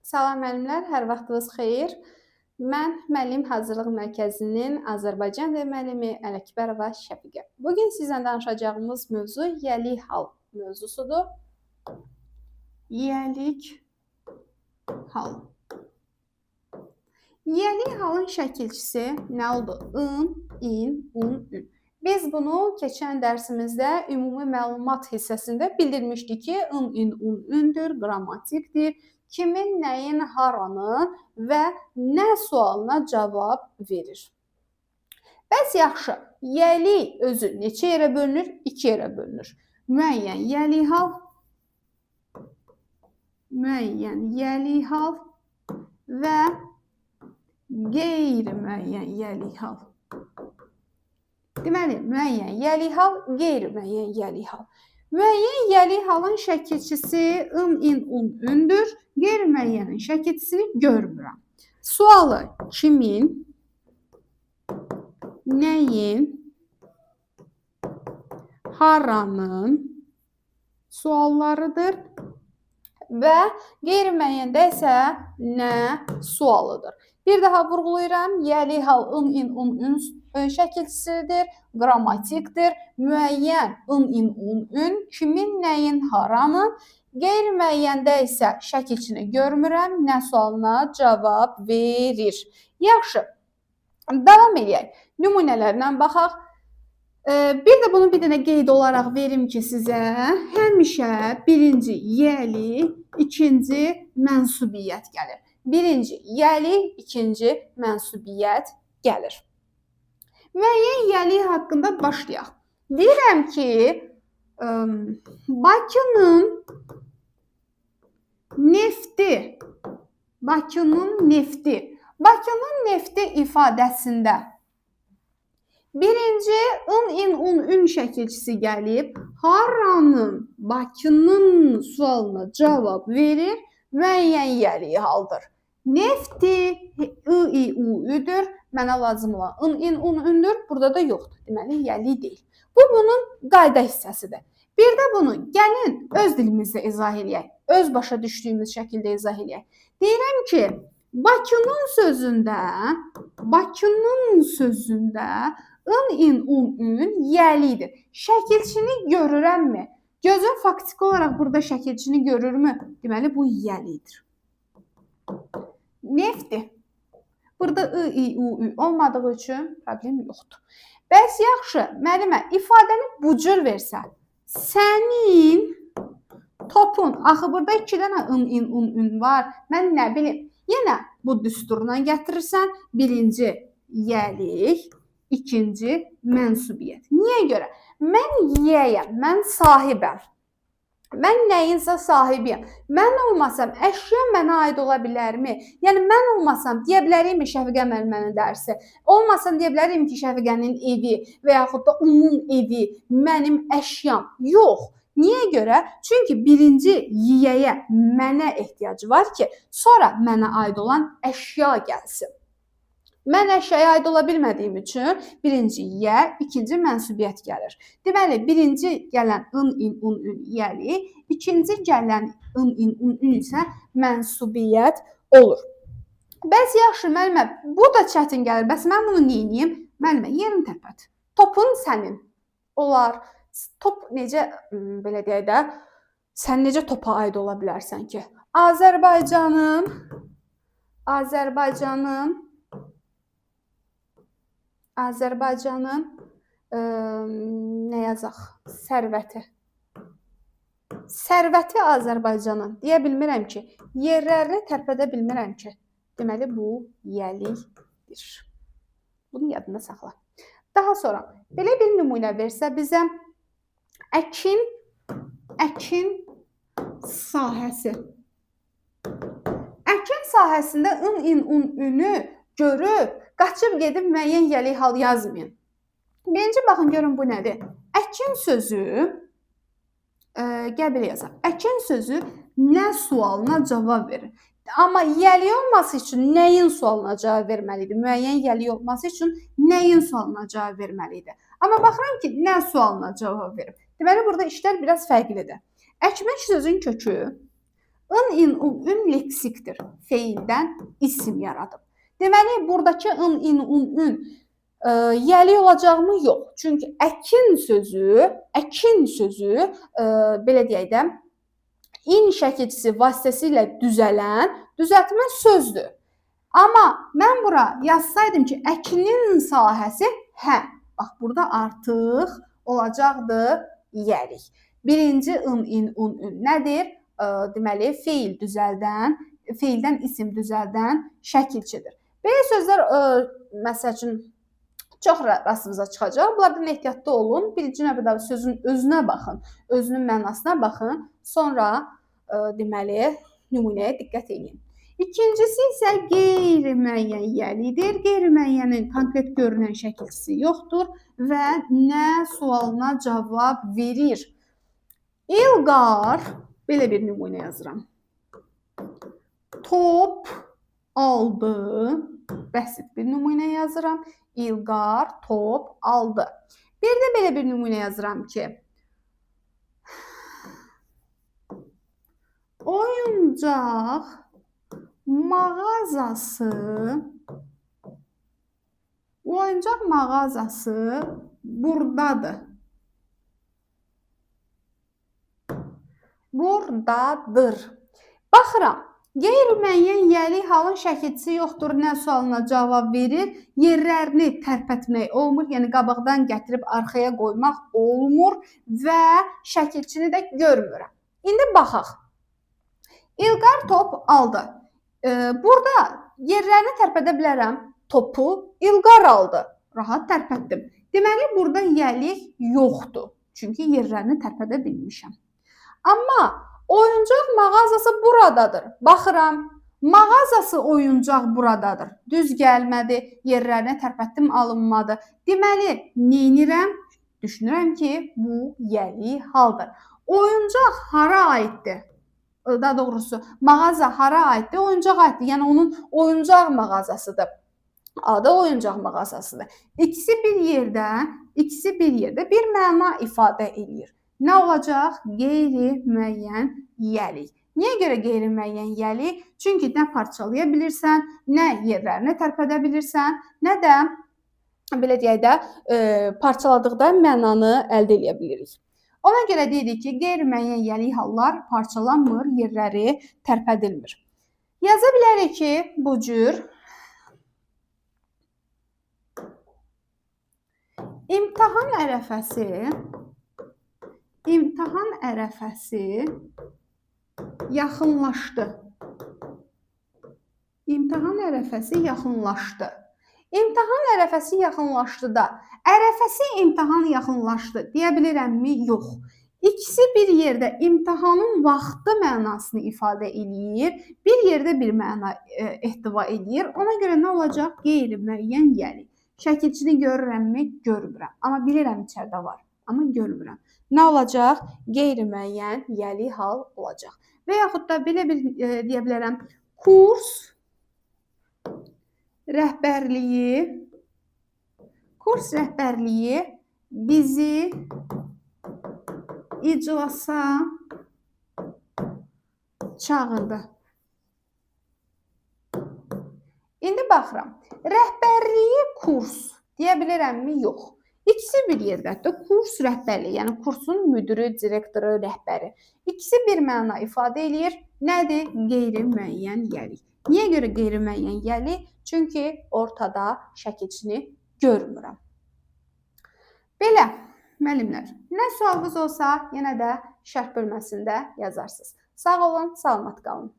Salam müəllimlər, hər vaxtınız xeyir. Mən Müəllim Hazırlıq Mərkəzinin Azərbaycan dili müəllimi Ələkbərova Şəfiqə. Bu gün sizlə danışacağımız mövzu yiyəlik hal mövzusudur. Yiyəlik hal. Yiyəlik halın şəkilçisi nə oldu? In, in, un, ün. Biz bunu keçən dərsimizdə ümumi məlumat hissəsində bildirmişdik ki, in, in, un, ündür, qrammatikdir. Kimin, nəyin, haranın və nə sualına cavab verir. Bəs yaxşı, yiyəlik özü neçə yerə bölünür? İki yerə bölünür. Müəyyən yiyəlik hal, müəyyən yiyəlik hal və qeyri-müəyyən yiyəlik hal. Deməli, müəyyən yiyəlik hal, qeyri-müəyyən yiyəlik hal. Müəyyən yiyəlik halın şəkilçisi in, in, un, ündür. Qeyri-müəyyənin şəkilçisini görmürəm. Sualı kimin, nəyin, haranın suallarıdır və qeyri-müəyyəndə isə nə sualıdır. Bir daha vurğulayıram, yiyəlik hal in, in, un, ün şəkilçisidir, qrammatikdir. Müəyyən in, in, un, ün, kimin, nəyin, haranın. Qeyri-müəyyəndə isə şəkilçini görmürəm, nə sualına cavab verir. Yaxşı, davam eləyək. Nümunələrlə baxaq. Bir də bunu bir dənə qeyd olaraq verim ki sizə, həmişə birinci yiyəlik, ikinci mənsubiyyət gəlir. Birinci yiyəlik, ikinci mənsubiyyət gəlir. Müəyyən yiyəlik haqqında başlayaq. Deyirəm ki, Bakının nefti, Bakının nefti, Bakının nefti ifadəsində birinci in, in, un, ün şəkilçisi gəlib, haranın, Bakının sualına cavab verir, müəyyən yiyəlik haldır. Nefti, i, i, u, üdür, mənə lazım olan in, in, un, ündür, burada da yoxdur. Deməli, yiyəlik deyil. Bu, bunun qayda hissəsidir. Bir də bunu gəlin öz dilimizdə izah eləyək, öz başa düşdüyümüz şəkildə izah eləyək. Deyirəm ki, Bakının sözündə, Bakının sözündə in, in, un, ün yiyəlikdir. Şəkilçini görürəmmi? Gözüm faktiki olaraq burada şəkilçini görürmü? Deməli, bu yiyəlikdir. Nefti. Burada i, i, u, ü olmadığı üçün problem yoxdur. Bəs yaxşı, müəllimə, ifadəni bu cür versə, sənin topun, axı burada iki dənə in, in, un, ün var, mən nə bilim, yenə bu düsturla gətirirsən, birinci yiyəlik, ikinci mənsubiyyət. Niyə görə? Mən yiyəyəm, mən sahibəm. Mən nəyinsə sahibiyəm. Mən olmasam, əşya mənə aid ola bilərmi? Yəni, mən olmasam, deyə bilərikmi Şəfiqə müəllimənin dərsi? Olmasam, deyə bilərik ki, Şəfiqənin evi və yaxud da onun evi mənim əşyam. Yox. Niyə görə? Çünki birinci yiyəyə mənə ehtiyacı var ki, sonra mənə aid olan əşya gəlsin. Mən əşyaya aid ola bilmədiyim üçün birinci yiyə, ikinci mənsubiyyət gəlir. Deməli, birinci gələn in, in, un, ün yiyəlik, ikinci gələn in, in, un, ün isə mənsubiyyət olur. Bəs yaxşı, müəllimə, bu da çətin gəlir. Bəs mən bunu neyniyim? Müəllimə, yerini tərpət. Topun sənin olar. Top necə, belə deyək də, sən necə topa aid ola bilərsən ki? Azərbaycanın, Azərbaycanın nə yazaq? Sərvəti. Sərvəti Azərbaycanın deyə bilmirəm ki, yerlərini tərpədə bilmirəm ki. Deməli, bu yiyəlikdir. Bunu yadında saxla. Daha sonra, belə bir nümunə versə bizə əkin, əkin sahəsi. Əkin sahəsində in, in, un, ünü görüb, qaçıb gedib müəyyən yiyəlik hal yazmayın. Birinci, baxın, görün bu nədir? Əkin sözü, gəl belə yazaq. Əkin sözü nə sualına cavab verir? Amma yiyəlik olması üçün nəyin sualına cavab verməlidir? Müəyyən yiyəlik olması üçün nəyin sualına cavab verməlidir? Amma baxıram ki, nə sualına cavab verib? Deməli, burada işlər biraz fərqlidir. Əkmək sözün kökü In, in, un, ün leksikdir. Feildən isim yaradıb. Deməli, buradakı ın, in, un, ün yəlik olacaqmı? Yox. Çünki əkin sözü, belə deyək də, in şəkilçisi vasitəsilə düzələn düzəltmə sözdür. Amma mən bura yazsaydım ki, əkinin sahəsi, hə, bax, burada artıq olacaqdı yəlik. Birinci ın, in, un, ün nədir? Deməli, feil düzəldən, feildən isim düzəldən şəkilçidir. Belə sözlər, məsəl üçün, çox rastımıza çıxacaq. Bunlardan ehtiyatlı olun. Birinci növbədə sözün özünə baxın, özünün mənasına baxın. Sonra, deməli, nümunəyə diqqət edin. İkincisi isə qeyri-müəyyən yəlidir. Qeyri-müəyyənin konkret görünən şəkilçisi yoxdur və nə sualına cavab verir. İlqar, belə bir nümunə yazıram. Top aldı. Bəsit bir nümunə yazıram. İlqar top aldı. Bir də belə bir nümunə yazıram ki, oyuncaq mağazası buradadır. Buradadır. Baxıram, qeyri-müəyyən yəlik halın şəkilçisi yoxdur, nə sualına cavab verir. Yerlərini tərpətmək olmur, yəni qabaqdan gətirib arxaya qoymaq olmur və şəkilçini də görmürəm. İndi baxaq. İlqar top aldı. Burada yerlərini tərpədə bilərəm. Topu İlqar aldı. Rahat tərpətdim. Deməli, burada yəlik yoxdur. Çünki yerlərini tərpədə bilmişəm. Amma oyuncaq mağazası buradadır. Baxıram, mağazası oyuncaq buradadır. Düz gəlmədi, yerlərini tərpətdim, alınmadı. Deməli, neynirəm? Düşünürəm ki, bu yəlik haldır. Oyuncaq hara aiddir? Daha doğrusu, mağaza hara aiddir? Oyuncaq aiddir. Yəni, onun oyuncaq mağazasıdır. Adı oyuncaq mağazasıdır. İkisi bir yerdə bir məna ifadə eləyir. Nə olacaq? Qeyri-müəyyən yəlik. Niyə görə qeyri-müəyyən yəlik? Çünki nə parçalaya bilirsən, nə yerlərini tərpədə bilirsən, nə də, belə deyək də, parçaladıqda mənanı əldə edə bilirik. Ona görə deyirik ki, qeyri-müəyyən yəlik hallar parçalanmır, yerləri tərpədilmir. Yaza bilərik ki, bu cür imtahan ərəfəsi yaxınlaşdı. İmtahan ərəfəsi yaxınlaşdı. İmtahan ərəfəsi yaxınlaşdı da, ərəfəsi imtahan yaxınlaşdı deyə bilirəmmi? Yox. İkisi bir yerdə imtahanın vaxtı mənasını ifadə eləyir, bir yerdə bir məna ehtiva eləyir. Ona görə nə olacaq? Qeyri-müəyyən yəlik. Şəkilçini görürəmmi? Görmürəm. Amma bilirəm içəridə var. Amma görmürəm. Nə olacaq? Qeyri-müəyyən yəlik hal olacaq. Və yaxud da belə bir deyə bilərəm. Kurs rəhbərliyi bizi iclasa çağırdı. İndi baxıram. Rəhbərliyi kurs deyə bilərəmmi? Yox. İkisi bir yerdədir. Kurs rəhbərliyi, yəni kursun müdürü, direktoru, rəhbəri. İkisi bir məna ifadə eləyir. Nədir? Qeyri-müəyyən yəlik. Niyə görə qeyri-müəyyən yəlik? Çünki ortada şəkilçini görmürəm. Belə, müəllimlər, nə sualınız olsa yenə də şərh bölməsində yazarsınız. Sağ olun, salamat qalın.